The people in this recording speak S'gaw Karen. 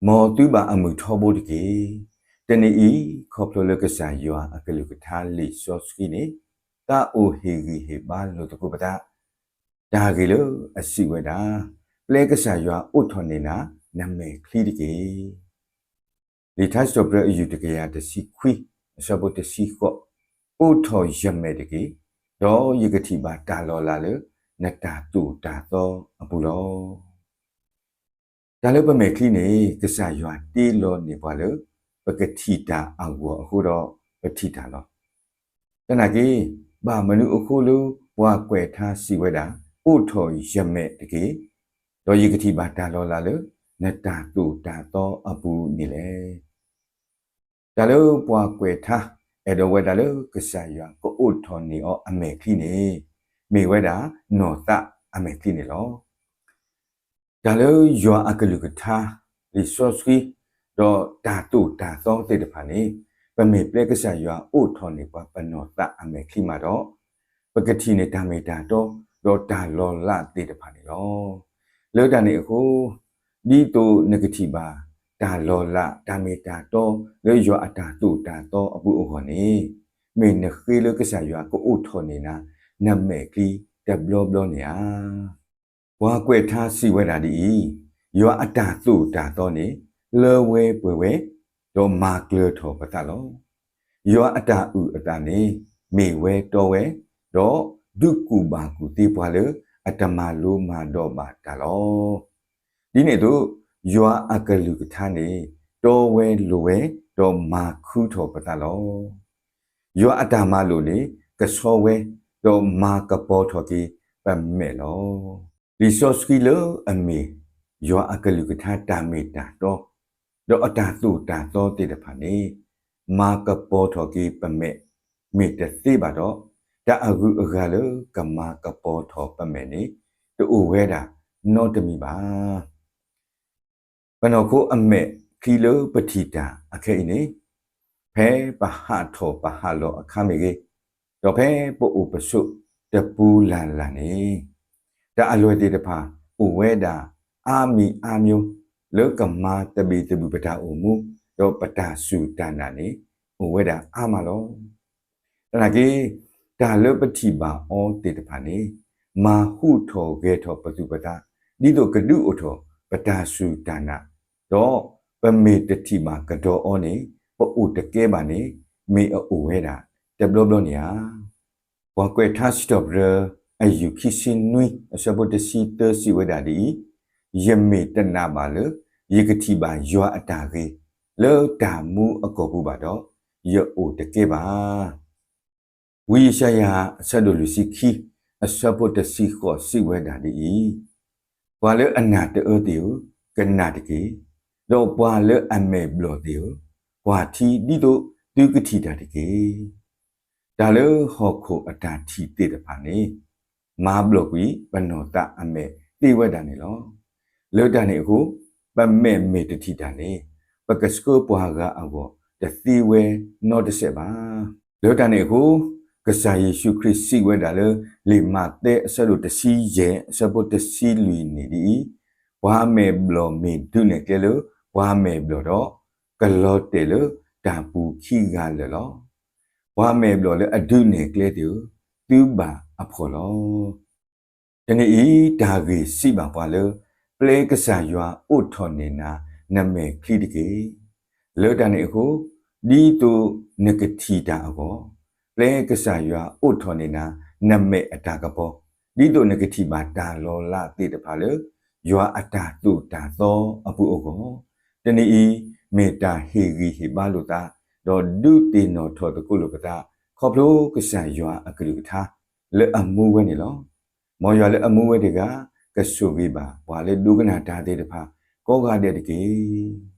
မ်သုဘၣ်အမုာ်ထီဘိတက့ၢ်. တနံၤအံၤ, ခီဖျိလၢကစၢ်ယွၤအကလုၢ်ကထါလံာ်စီဆှံန့ၣ် သးအိၣ်ဟ့ၣ်ဂံၢ်ဟ့ၣ်ဘါလိာ်သကိးပသး, တၢ်ဂ့ၢ်လၢအစံးဝဲဒၣ်, ပျဲကစၢ်ယွၤအိးထီၣ်န့ၢ်နၤ နမဲာ်ချံတက့ၢ်. လံာ်ထါစံးထီၣ်ပတြၢၤအယူၢ်တကယၤတဆံခွံ, အဆၢဖိတဆံဃိး, အိးထီၣ်ယမဲာ်တက့ၢ်, ဒီးယကထံၣ်ဘၣ်တၢ်လီၤလးလၢ နတၢ်သိၣ်တၢ်သီအပူၤလီၤ. တၢ်လၢပမဲာ်ချံန့ၣ် ကစၢ်ယွၤတ့လီၤန့ၢ်ပှၤလၢ ပကထံၣ်တၢ်အဂီၢ်အဃိဒီး ပထံၣ်တၢ်လီၤ. သနာ်က့, ဘၣ်မနုၤအဃိလၢ ပှၤကွဲးထါစံးဝဲဒၣ်, အိးထီၣ်ယမဲာ်တက့ၢ်, ဒီးယကထံၣ်ဘၣ်တၢ်လီၤလးလၢ နတၢ်သိၣ်တၢ်သီအပူၤန့ၣ်လဲၣ်. တၢ်လၢပှၤကွဲးထါ အဲၣ်ဒိးဝဲဒၣ်လၢကစၢ်ယွၤကအိးထီၣ်န့ၢ်အီၤအမဲာ်ချံန့ၣ် မ့ၢ်ဝဲဒၣ်နီၢ်သးအမဲာ်ချံန့ၣ်လီၤ. တၢ်လၢယွၤအကလုၢ်ကထါ လံာ်စီဆှံ ဒီးတၢ်သိၣ်တၢ်သီသ့ၣ်တဖၣ်န့ၣ် ပမ့ၢ်ပျဲကစၢ်ယွၤအိးထီၣ်န့ၢ်ပှၤပနီၢ်သးအမဲာ်ချံမးဒီး ပကထံၣ်န့ၢ်တၢ်မ့ၢ်တၢ်တီ ဒီးတၢ်လီၤလးသ့ၣ်တဖၣ်န့ၣ်လီၤ. လၢတၢ်န့ၣ်အဃိ ဒ်သိးနကထံၣ်ဘၣ် တၢ်လီၤလးတၢ်မ့ၢ်တၢ်တီ လၢယွၤအတၢ်သိၣ်တၢ်သီအပူၤအဂီၢ်န့ၣ် မ့ၢ်နဃ့လၢကစၢ်ယွၤကအိးထီၣ်န့ၢ်နၤ နမဲာ်ချံတဘျီဘျီန့ၣ်ဧါ. ပှၤကွဲးထါစံးဝဲဒၣ်ဒ်အံၤ, ယွၤအတၢ်သိၣ်တၢ်သီန့ၣ် လၢဝဲပှဲၤဝဲ, ဒီးမၤကျၢၤထီၣ်ပသးလီၤ. ယွၤအတၢ်အုၣ်အသးန့ၣ် မ့ၢ်ဝဲတီဝဲ, ဒီးဒုးကူၣ်ဘၣ်ကူၣ်သ့ပှၤလၢအတမၤလိမၤဒိးဘၣ်တၢ်လီၤ. ဒ်န့ၣ်အသိး, ယွၤအကလုၢ်ကထါန့ၣ် တီဝဲလိၤဝဲ, ဒီးမၤခုထီၣ်ပသးလီၤ. ယွၤအတၢ်မၤလိာ်န့ၣ် ကဆှီဝဲ, ဒီးမၤကပီၤထီၣ်က့ၤပမဲာ်လီၤ. လံာ်စီဆှံလၢအမ့ၢ် ယွၤအကလုၢ်ကထါတၢ်မ့ၢ်တၢ်တီ ဒီးအတၢ်သိၣ်တၢ်သီသ့ၣ်တဖၣ်န့ၣ် မၤကပီၤထီၣ်က့ၤပမဲာ် မ့ၢ်တသ့ဘၣ်ဒီး, တၢ်အဂုၤအဂၤလၢကမၤကပီၤထီၣ်ပမဲာ်န့ၣ် တအိၣ်ဝဲဒၣ်နီတမံၤဘၣ်. ပနီၢ်ခိအမဲာ်ချံလၢပထံၣ်တၢ်အခဲအံၤန့ၣ်, ဖဲပဟးထီၣ်ပဟးလီၤအခါမ့ၢ်ဂ့ၤ, ဒီးဖဲပအိၣ်ပဆိးတပူၤလၢ်လၢ်န့ၣ်, တၢ်အလွဲၢ်သ့ၣ်တဖၣ်အိၣ်ဝဲဒၣ်အါမံၤအါမျိုး လၢကမၤသဘံၣ်သဘုၣ်ပတၢ်အိၣ်မူ ဒီးပတၢ်စူၢ်တၢ်နာ်န့ၣ် အိၣ်ဝဲဒၣ်အါမးလီၤ. သနာ်က့, တၢ်လၢပထံၣ်ဘၣ်အီၤသ့ၣ်တဖၣ်န့ၣ် မၤဟူးထီၣ်ဂဲၤထီၣ်ပသူၣ်ပသး ဒ်သိးကဒုးအိၣ်ထီၣ်ပတၢ်စူၢ်တၢ်နာ်, ဒီးပမ့ၢ်တထံၣ်ဘၣ်ကဒီးအီၤန့ၣ် ပအိၣ်တကဲဘၣ်န့ၣ် မ့ၢ်အအိၣ်ဝဲဒၣ်တဘျီဘျီန့ၣ်ဧါ. ပှၤကွဲးထါစံးထီၣ်ပတြၢၤ အယူၢ်ခံဆံနွံ အဆၢဖိတဆံသၢစံးဝဲဒၣ်ဒ်အံၤ, ယမ့ၢ်တနာ်ဘၣ်လၢ ယကထံၣ်ဘၣ်ယွၤအတၢ်ဂ့ၤ လၢတၢ်မူအကီၢ်ပူၤဘၣ်ဒီး, ယအိၣ်တကဲဘၣ်. ဝံယၡါယၤ အဆၢဒိၣ်လွံၢ်ဆံခံ အဆၢဖိတဆံဃိးစံးဝဲဒၣ်ဒ်အံၤ, ပှၤလၢအနာ်တအၢသ့ၣ်ဧၢ, ကနာ်တက့ၢ်. ဒီးပှၤလၢအမဲာ်ဘျီၣ်သ့ၣ်ဧၢ, ကွၢ်ထံဒ်သိးသုကထံၣ်တၢ်တက့ၢ်. တၢ်လၢဟီၣ်ခိၣ်အတၢ်ထံၣ်သ့ၣ်တဖၣ်န့ၣ် မၤဘျီၣ်ကွံာ်ပနီၢ်သးအမဲာ်သ့ဝဲဒၣ်န့ၣ်လီၤ. လၢတၢ်န့ၣ်အဃိ, ပမဲာ်မ့ၢ်တထံၣ်တၢ်န့ၣ်, ပကဆှၢပှၤဂၤအဂီၢ်တသ့ဝဲနီတစဲးဘၣ်. လၢတၢ်န့ၣ်အဃိ, ကစၢ်ယ့ၣ်ၡူးခရံာ်စံးဝဲဒၣ်လၢ လံာ်မးသဲအဆၢဒိၣ်တဆံယဲၢ် အဆၢဖိတဆံလွံၢ်န့ၣ်ဒ်အံၤ, ပှၤမဲာ်ဘျီၣ်မ့ၢ်ဒုးနဲၣ်ကျဲလၢပှၤမဲာ်ဘျီၣ်ဒီး, ကလီၤတဲာ်လၢတၢ်ပူၤခံဂၤလၢာ်လီၤ. ပှၤမဲာ်ဘျီၣ်လၢအဒုးနဲၣ်ကျဲသ့ၣ်ဧၢ, သုဘၣ်အဖှီၣ်လီၤ. တနံၤအံၤတၢ်ဂ့ၢ်စံးဘၣ်ပှၤလၢ ပျဲကစၢ်ယွၤအိးထီၣ်န့ၢ်နၤ နမဲာ်ချံတက့ၢ်. လၢတၢ်န့ၣ်အဃိ, ဒ်သိးနကထံၣ်တၢ်အဂီၢ်, ပျဲကစၢ်ယွၤအိးထီၣ်န့ၢ်နၤ နမဲာ်အတၢ်ကပီၤ, ဒ်သိးနကထံၣ်ဘၣ်တၢ်လီၤလးသ့ၣ်တဖၣ်လၢ ယွၤအတၢ်သိၣ်တၢ်သီအပူၤအဂီၢ်, တနံၤအံၤ မ့ၢ်တၢ်ဟ့ၣ်ဂံၢ်ဟ့ၣ်ဘါလိာ်သး, ဒီးဒုးသ့ၣ်နီၣ်ထီၣ်သကိးလိာ်ပသး ခီဖျိကစၢ်ယွၤအကလုၢ်ကထါ လၢအမူဝဲန့ၣ်လီၤ. မ်ယွၤလၢအမူဝဲတဂၤ ကဆိၣ်ဂ့ၤဘၣ်ပှၤလၢဒိကနၣ်တၢ်သ့ၣ်တဖၣ် ကိးဂၤဒဲးတက့ၢ်.